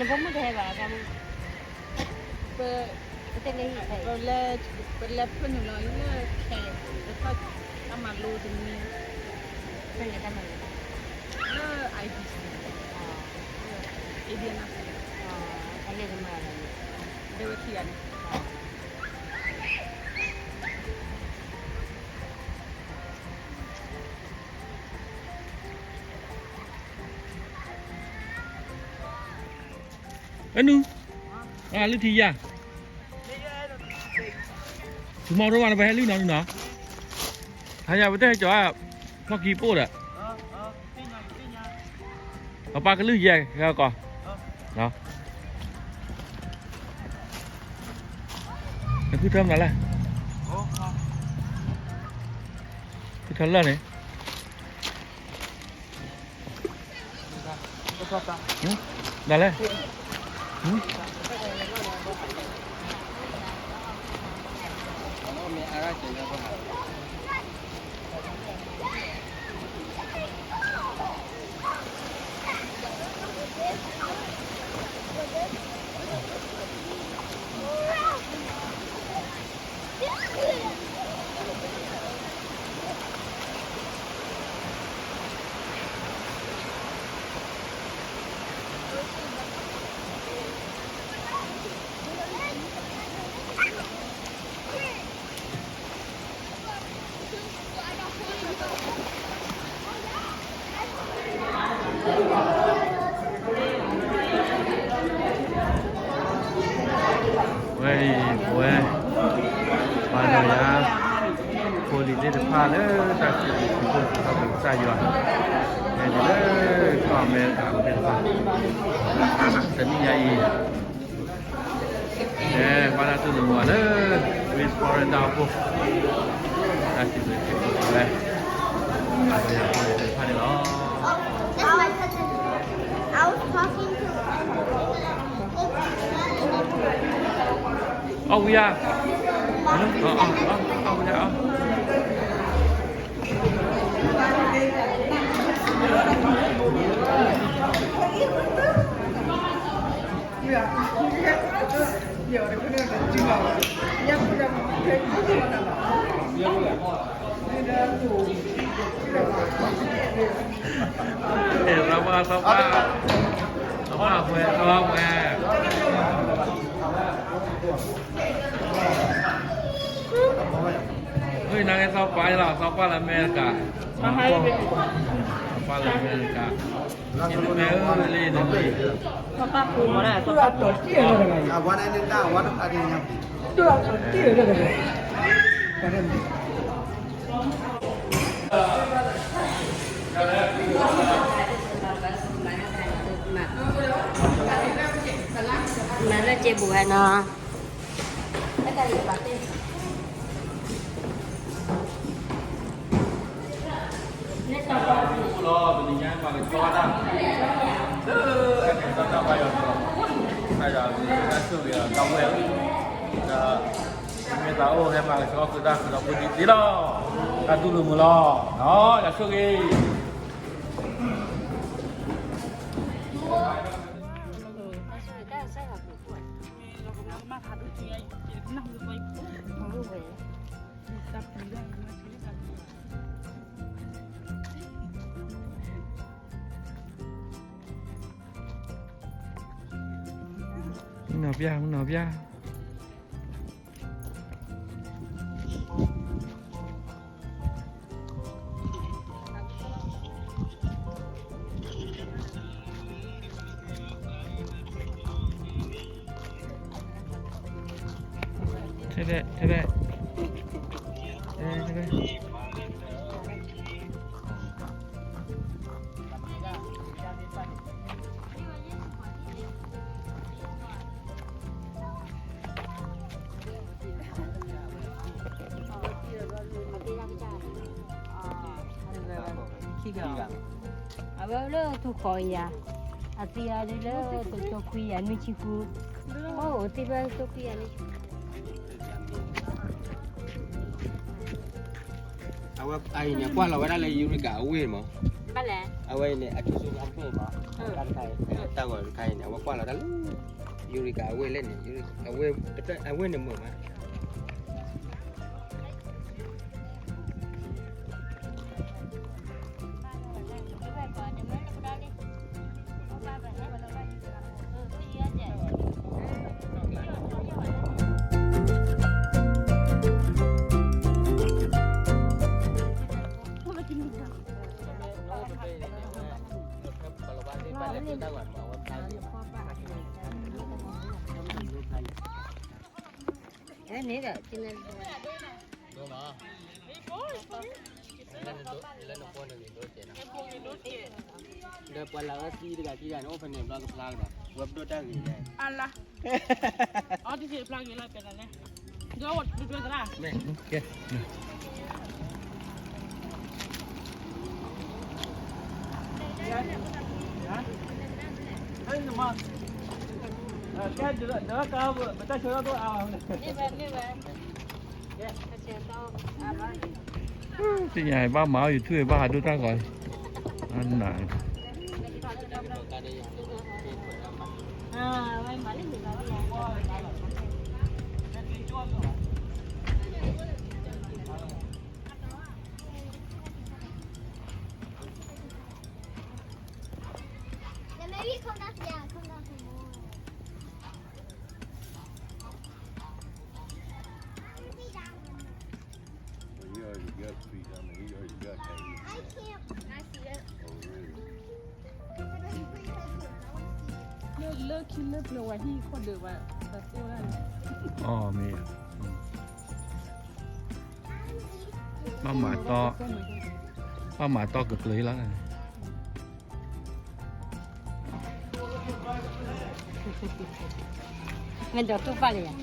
ဖိမုၣ်တဟဲဘၣ်, ပ, ပလဲၤ, ပလဲၤဖၢနုာ်လီၤလၢခဲ, ပထီၣ်တၢ်မၤလိတမံၤ, ဖဲလဲၤတၢ်မၤလိ, လၢ I D C, Indian, အလဲၤတမၤလီၤန့ၣ်, ဒဲဝဲထံဂၤန့ၣ် အနု, အလၢထံယၤ, သုမီၤရိဘၣ်နပဟဲလုၢ်နီၤနုၤနီၤ, ထါယၤပတဲဟဲကၠီၤ, ဖီၣ်ကံပိၣ်ဒီး, ပပၢ်ကလုၢ်ယဲၢ်ကီး, နဖုထၢမနုၤလဲၣ်, ဖုထၢလၢာ်န့ၣ် ဒၣ်လဲၣ်, ဝဲအံၤ ပဝဲ ပှၤဒိၣ်ယၤ ဖိလံၤသ့ၣ်တဖၣ်လၢတၢ်စံးဘျုးစံးဖှိၣ်စံးထီၣ်ပတြၢၤကစၢ်ယွၤ ဟဲတုၤလၢကီၢ်အမဲရကၤအပူၤသ့ၣ်တဖၣ် တနံၣ်ညါအံၤ ကဲ ဘၣ်တၢ်တူၢ်လိာ်မုာ်လၢ West Florida အပူၤ တၢ်စံးဘျုးစံးဖှိၣ်ဝဲ ပှၤဒိၣ်ယၤဖိလံၤသ့ၣ်တဖၣ်န့ၣ်လီၤ. အီၣ်ဝံၤဧါ, အီၣ်ဝံၤဧါ, အီၣ်. စီၤပၤ, စီၤပၤ, စီၤပၤပှဲၤ, စီၤပၤပှဲၤ. အၢ နကဲစီၤပၤလီၤ, စီၤပၤလၢအမဲရကၤ, စီၤပၤလၢအမဲရကၤ, ယမ့ၢ်အၢလံနမံၤ, စီၤပၤပူၤမးဒၣ်, စီၤပၤပူၤ, မၤလၢက့ၤဘူးဝဲနီၤ. လီၤ တနံၤညါမၤကဆှီတၢ်, လၢအကစၢ်တၢ်ဘါယွၤလီၤ, တၢ်ဆိၣ်ဂ့ၤဒီးတၢ်ဝဲ, ဒီး မ့ၢ်သးအိၣ်ဟဲမၤကဆှီဃုာ်တၢ်ဃုာ်ဒီးဖိဒံးသ့လီၤ, တၢ်တူၢ်လိာ်မုာ်လီၤ, ယၤဆိၣ်ဂ့ၤ. မုၢ်နီၢ်ပျၢ်, မုၢ်နီၢ်ပျၢ်. ထဲထဲ, ထဲထဲ, ထဲထဲ. အဝဲလၢထူၣ်ဃီၤယၤ, အသံအဒုလၢတကၠိခွံယၤနွံဆံဃု, အိၣ်သံဖဲကၠိခွံယၤနွံဆံဃု. အဝဲအံၤန့ၣ် ကွၢ်လီၤဝဲဒၣ်လၢ Eureka အဝ့ၢ်မး. အဝဲအံၤန့ၣ် အထူၣ်စိအမ့ၢ်မး, တၢ်တခါအံၤ တၢ်ဂီၤတခါအံၤန့ၣ် အဝဲကွၢ်လီၤတၢ်လၢ ယူရံကၤအဝ့ၢ်လဲၣ်န့ၣ်, အဝ့ၢ်န့ၣ်မုာ်မး. ဒီးပှၤလၢအအၢသံတဂၤခံဂၤန့ၣ် အိၣ်ဖဲန့ၣ်ဘျီကဖျါကဒီး ဝဲပဒိၣ်တၢ်ဂ့ၤလဲၣ်. အါလါ, အီတစ့ဖျါဂ့ၤလၢပဲတၢ်လဲၣ်, ဒီးဒွဲသရၣ်, ကဲ, သ့ၣ်ညါဘၣ်မၤအီၤ YouTube ဘၣ်ဟးဒိၣ်တၢ်ဂီၤ, အနၢ် Now maybe come back, yeah, come back some more. Well, you already got three down there. You already got that. I can't. I see it. Oh, really? လၢလၢခံလၢပျၢၤဝဲဟံၣ်ခိၣ်ဒုးဝဲ, အီၤမ့ၢ်, ဘၣ်မၤတီ, ဘၣ်မၤတီကကျၢၤလီၤ. မ့ၢ်ဒီးတူၢ်ပာ်လံယၤ,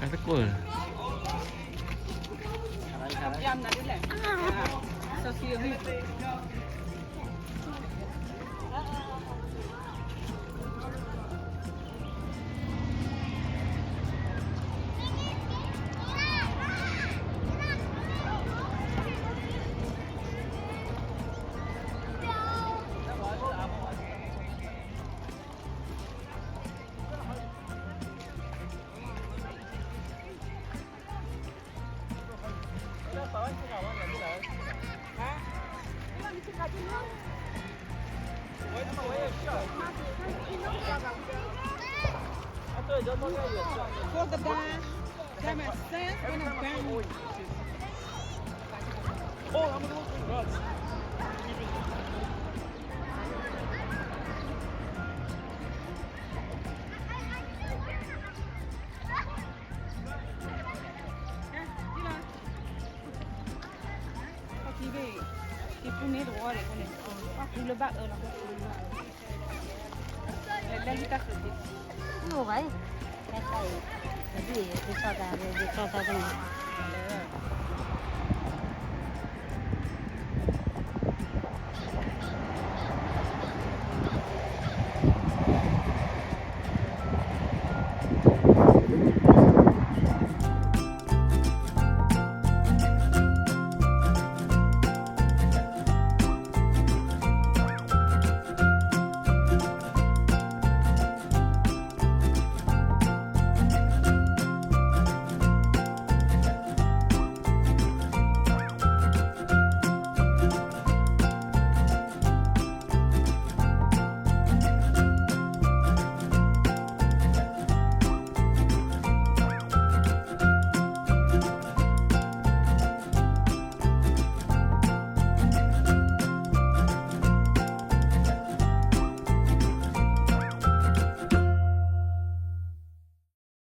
အသကိး, For the dime, diamond sense and a bang.